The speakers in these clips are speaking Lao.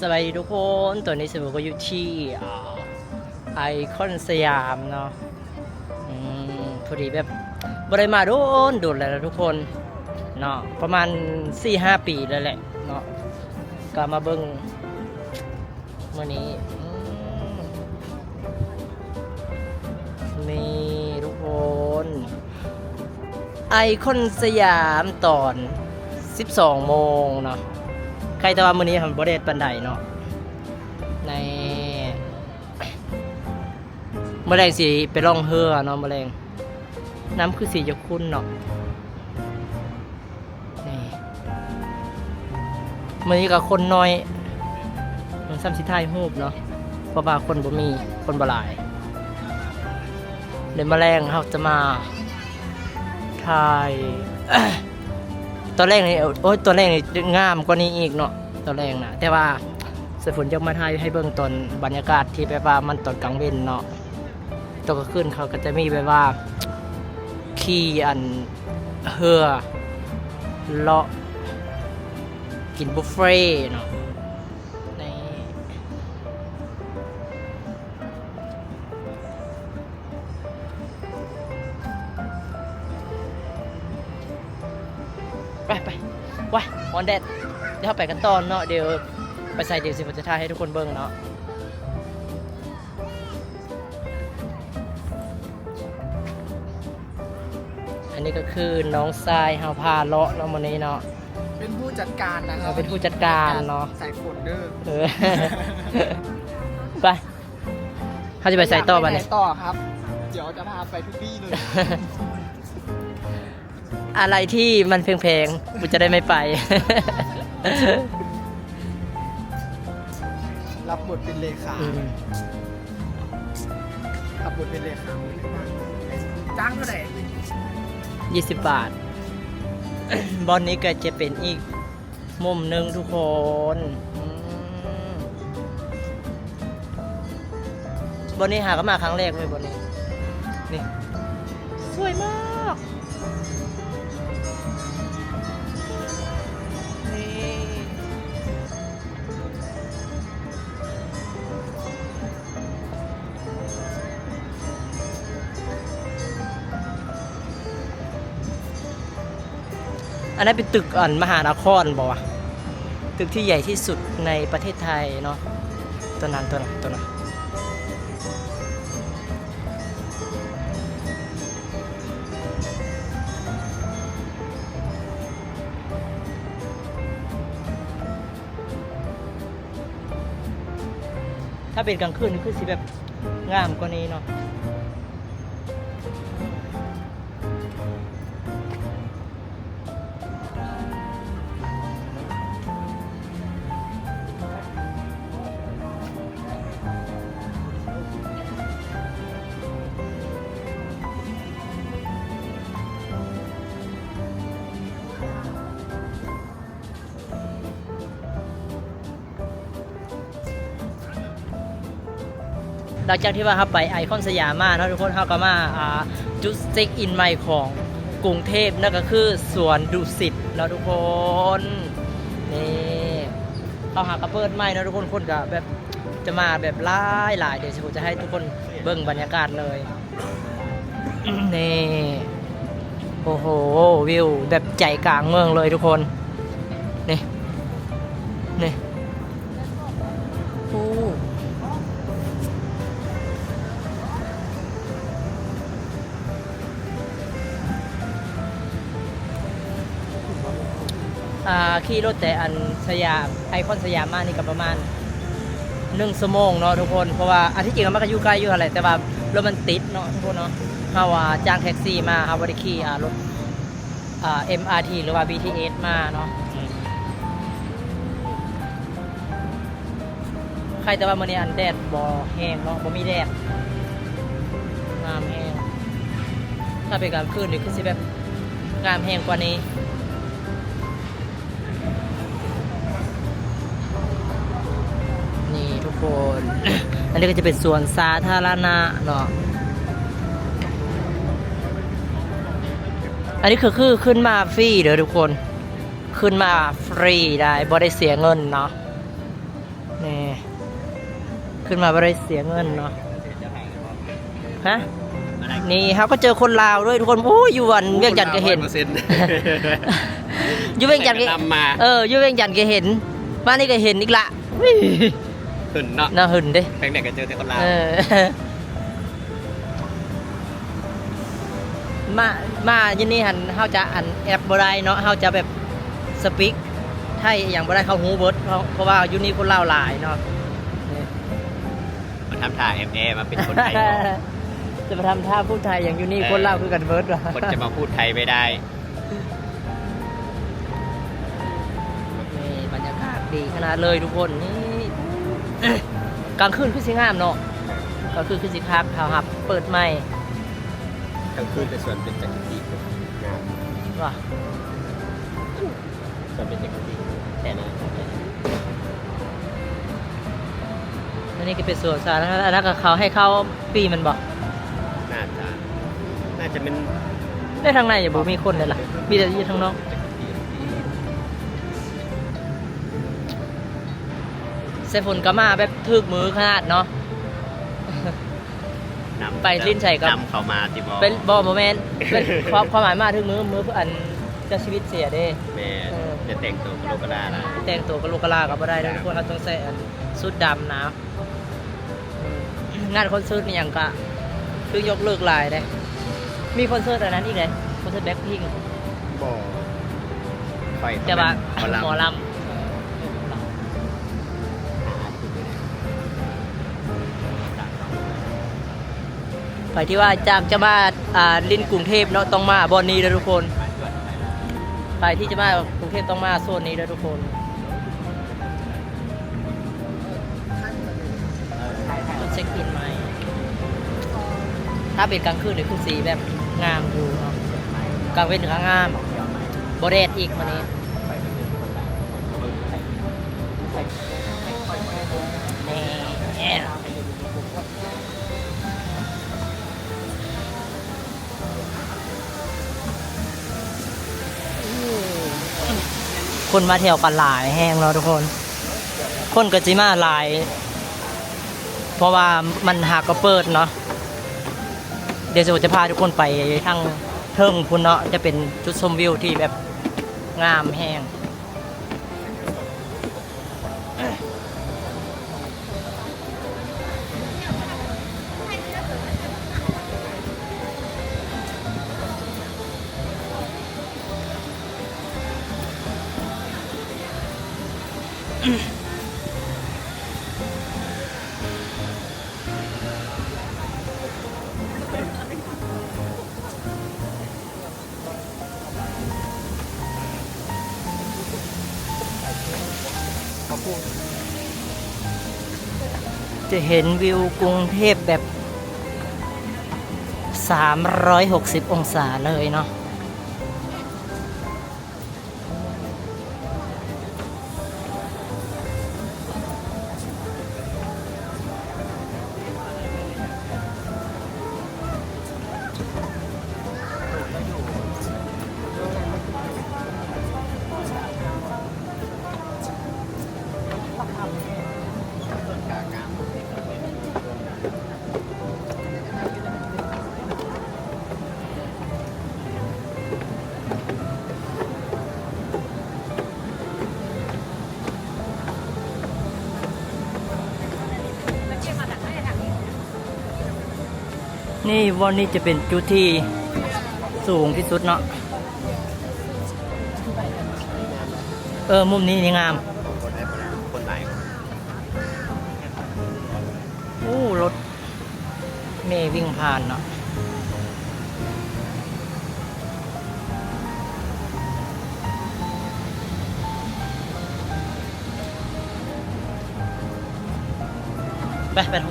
ສະບາຍດີທຸກຄົນ, ຕອນນີ້ເຊໂບກໍຢູ່ທີ່ ອາ ໄອຄອນສະຫຍາມເນາະ. ອືມ ພໍດີແບບບໍ່ໄດ້ມາດົນໆແລ້ວນະທຸກຄົນເນາະ, ປະມານສີ່ຫ້າປີແລ້ວແຫຼະເນາະ, ກໍມາເບິ່ງມື້ນີ້. ອືມ ນີ້ທຸກຄົນ ໄອຄອນສະຫຍາມຕອນສິບສອງໂມງເນາະ. ໃກ້ແຕ່ວ່າມື້ນີ້ຫັ້ນບໍ່ແດດປານໃດເນາະ. ໃນມື້ແລງຊິໄປລ່ອງເຮືອເນາະ, ມື້ແລງນ້ຳຄືຊິຈະຂຸ່ນເນາະ. ນີ້ ມື້ນີ້ກໍຄົນໜ້ອຍ, ມັນຊ້ຳຊິຖ່າຍຮູບເນາະ ເພາະວ່າຄົນບໍ່ມີ, ຄົນບໍ່ຫຼາຍ. ແລ້ວມາແລງເຮົາຈະມາຖ່າຍ ຕອນແລງນີ້, ໂອ້ຍ ຕອນແລງນີ້ງາມກວ່ານີ້ອີກເນາະ ຕອນແລງນະ. ແຕ່ວ່າສາຍຝົນຢາກມາຖ່າຍໃຫ້ເບິ່ງຕອນບັນຍາກາດທີ່ແບບວ່າມັນຕອນກາງເວັນເນາະ. ຕອນກາງຄືນເຂົາກໍຈະມີແບບວ່າຂີ່ອັນເຮືອເລາະກິນບຸບເຟເນາະ. ນີ້ ໄປ ໄປ ວ້າຍ ຮ້ອນແດດ. ດຽວເຮົາໄປກັນຕໍ່ເນາະ, ດຽວໄປໃສ ດຽວຊິຈະຖ່າຍໃຫ້ທຸກຄົນເບິ່ງເນາະ. ອັນນີ້ກໍຄືນ້ອງຊາຍເຮົາພາເລາະເນາະ ມື້ນີ້ເນາະ, ເປັນຜູ້ຈັດການນະ ເອີ ເຮົາເປັນຜູ້ຈັດການເນາະ ສາຍຝົນເດີ. ເອີ ໄປ ເຮົາຈະໄປໃສຕໍ່ບັດນີ້? ໄປຫາທີ່ໄຫນຕໍ່ຄັບ? ດຽວຈະພາໄປທຸກທີ່ເລີຍ. ອາໄລທີ່ມັນແພງໆ ກູຈະໄດ້ໄມ່ໄປ. ລັບບົດເປັນເລຂາ. ອືມ ລັບບົດເປັນເລຂາ. ຈ້າງເທົ່າໃດ? ຍີ່ສິບບາດ. ບ່ອນນີ້ກໍຈະເປັນອີກ ມຸມໜຶ່ງທຸກຄົນ. ອືມ ບ່ອນນີ້ຫາກໍມາຄັ້ງແລກເລີຍບ່ອນນີ້. ນີ້ ສວຍມາກ. ນີ້ ອັນນັ້ນເປັນຕຶກອັນມະຫານະຄອນບໍ່ວະ? ຕຶກທີ່ໃຫຍ່ທີ່ສຸດໃນປະເທດໄທເນາະ. ຕົວນັ້ນ ຕົວນັ້ນ ຕົວນັ້ນ. ຖ້າເປັນກາງຄືນນີ້ຄືຊິແບບງາມກວ່ານີ້ເນາະ. ຫຼັງຈາກທີ່ວ່າເຮົາໄປໄອຄອນສະຫຍາມມາເນາະທຸກຄົນ, ເຮົາກໍມາ ອ່າ ຈຸດເຊັກອິນໃໝ່ຂອງກຸງເທບ ນັ້ນກໍຄືສວນດຸສິດເນາະທຸກຄົນ. ນີ້ ເຂົາຫາກໍເປີດໃໝ່ເນາະທຸກຄົນ, ຄົນກໍແບບຈະມາແບບຫຼາຍໆ. ດຽວຊິຈະໃຫ້ທຸກຄົນເບິ່ງບັນຍາກາດເລີຍ. ນີ້ ໂອ້ໂຫ ວິວແບບໃຈກາງເມືອງເລີຍທຸກຄົນ. ນີ້ ນີ້ ໂອ້ ອ່າ ຂີ່ລົດແຕ່ອັນສະຫຍາມ ໄອຄອນສະຫຍາມມານີ້ກໍປະມານໜຶ່ງຊົ່ວໂມງເນາະທຸກຄົນ, ເພາະວ່າ ອັນທີ່ຈິງມັນກໍຢູ່ໃກ້ຢູ່ຫັ້ນແຫຼະ ແຕ່ວ່າລົດມັນຕິດເນາະທຸກຄົນເນາະ. ເຮົາ ອ່າ ຈ້າງແທັກຊີມາ, ເຮົາບໍ່ໄດ້ຂີ່ ອ່າ ລົດ ອ່າ ເອັມອາທີ ຫຼືວ່າ ບີທີເອສ ມາເນາະ. ໃຄແຕ່ວ່າມື້ນີ້ອັນແດດບໍ່ແຮງເນາະ, ບໍ່ມີແດດ. ງາມແຮງ. ຖ້າເປັນກາງຄືນນີ້ຄືຊິແບບງາມແຮງກວ່ານີ້. ນີ້ທຸກຄົນ ອັນນີ້ກໍຈະເປັນສວນສາທາລະນະເນາະ. ອັນນີ້ກໍຄືຂຶ້ນມາຟຣີເດີທຸກຄົນ, ຂຶ້ນມາຟຣີໄດ້ ບໍ່ໄດ້ເສຍເງິນເນາະ. ນີ້ ຂຶ້ນມາບໍ່ໄດ້ເສຍເງິນເນາະ. ຮະ? ນີ້ເຮົາກໍເຈີຄົນລາວດ້ວຍທຸກຄົນ. ໂອ້ຍ ຢູ່ອັນວຽງຈັນກໍເຫັນ ຢູ່ວຽງຈັນກໍ ເອີ ຢູ່ວຽງຈັນກໍເຫັນ ມານີ້ກໍເຫັນອີກລະ. ຫຶ້ນເນາະ ເນາະ ຫຶ້ນເດ້. ແພງແດກກໍເຈີແຕ່ຄົນລາວ ເອີ. ມາ ມາຢູ່ນີ້ຫັ້ນ ເຮົາຈະອັນແອັບບໍ່ໄດ້ເນາະ ເຮົາຈະແບບສະປີກໄທອີ່ຫຍັງບໍ່ໄດ້ ເຂົາຮູ້ເບິດ ເພາະ ເພາະວ່າຢູ່ນີ້ຄົນລາວຫຼາຍເນາະ. ມາທຳທ່າແອບແອ ມາເປັນຄົນໄທບໍ? ຈະມາທຳທ່າພູດໄທຫຍັງ ຢູ່ນີ້ ເອີ ຄົນລາວຄືກັນເບິດວ່າ ຄົນຈະມາພູດໄທໄມ່ໄດ້. ນີ້ບັນຍາກາດດີຂະໜາດເລີຍທຸກຄົນ. ນີ້ກາງຄືນຄືຊິງາມເນາະ ກາງຄືນຄືຊິຄັກ. ເຮົາຮັບເປີດໃໝ່ ກາງຄືນແຕ່ສວນເບັນຈະກິຕິງາມວ່າ ສວນເບັນຈະກິຕິງແທ້ນະ. ອັນນີ້ກໍເປັນສວນສາທາລະນະ ອັນນັ້ນກໍເຂົາໃຫ້ເຂົ້າຟຣີແມ່ນບໍ່? ໜ້າຈະ ໜ້າຈະແມ່ນ ແຕ່ທາງໃນບໍ່ມີຄົນເດ້ລະ ມີແຕ່ຢູ່ທາງນອກ. ສາຍຝົນກໍມາແບບຖືກມືຂະໜາດເນາະ. ນຳ ໄປຫຼິ້ນໃສກໍ ນຳເຂົາມາຕິບໍ? ເປັນ ບໍ່ ບໍ່ແມ່ນ ເປັນຄວາມ ຄວາມໝາຍມາຖືກມື ມື້ອັນເຈົ້າຊີວິດເສຍເດ້. ແມ່ນ ເອີ ຈະແຕ່ງໂຕກະໂຫຼກະລາລະ ແຕ່ງໂຕກະໂຫຼກະລາກໍບໍ່ໄດ້ເດີທຸກຄົນ. ເຮົາຕ້ອງໃສ່ອັນຊຸດດຳນະ. ງານຄອນເສີດອີ່ຫຍັງກະຖືກຍົກເລີກຫຼາຍເດ້. ມີຄອນເສີດອັນນັ້ນອີກເດ້ ຄອນເສີດ Blackpink ບໍ່? ຂ້ອຍ ແຕ່ວ່າ ໝໍລຳ ໝໍລຳ. ໃຜທີ່ວ່າຈາກຈະມາ ອ່າ ຫຼິ້ນກຸງເທບເນາະ ຕ້ອງມາບ່ອນນີ້ເດີທຸກຄົນ. ໃຜທີ່ຈະມາກຸງເທບຕ້ອງມາໂຊນນີ້ເດີທຸກຄົນ. ເຊັກອິນໃໝ່ ຖ້າເປັນກາງຄືນນີ້ຄືຊິແບບງາມຢູ່ເນາະ ກາງເວັນກໍງາມ ບໍ່ແດດອີກມື້ນີ້. ນີ້ ຄົນມາທ່ຽວກັນຫຼາຍແຮງເນາະທຸກຄົນ. ຄົນກໍຊິມາຫຼາຍ ເພາະວ່າມັນຫາກໍເປີດເນາະ. ດຽວຈະພາທຸກຄົນໄປທາງເທິງພຸ້ນເນາະ ຈະເປັນຈຸດຊົມວິວທີ່ແບບງາມແຮງ. ຈະເຫັນວິວກຸງເທບແບບສາມຮ້ອຍຫົກສິບອົງສາເລີຍເນາະ. ນີ້ ບ່ອນນີ້ຈະເປັນຈຸດທີ່ສູງທີ່ສຸດເນາະ. ເອີ ມຸມນີ້ນີ້ງາມ. ໂອ້ ລົດ ເມວິ່ງຜ່ານເນາະ. ໄປ ໄປ ໂອ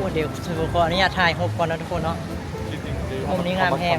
້ ດຽວ ຂໍອະນຸຍາດຖ່າຍຮູບກ່ອນເນາະທຸກຄົນເນາະ. ມຸມນີ້ງາມແຮງ.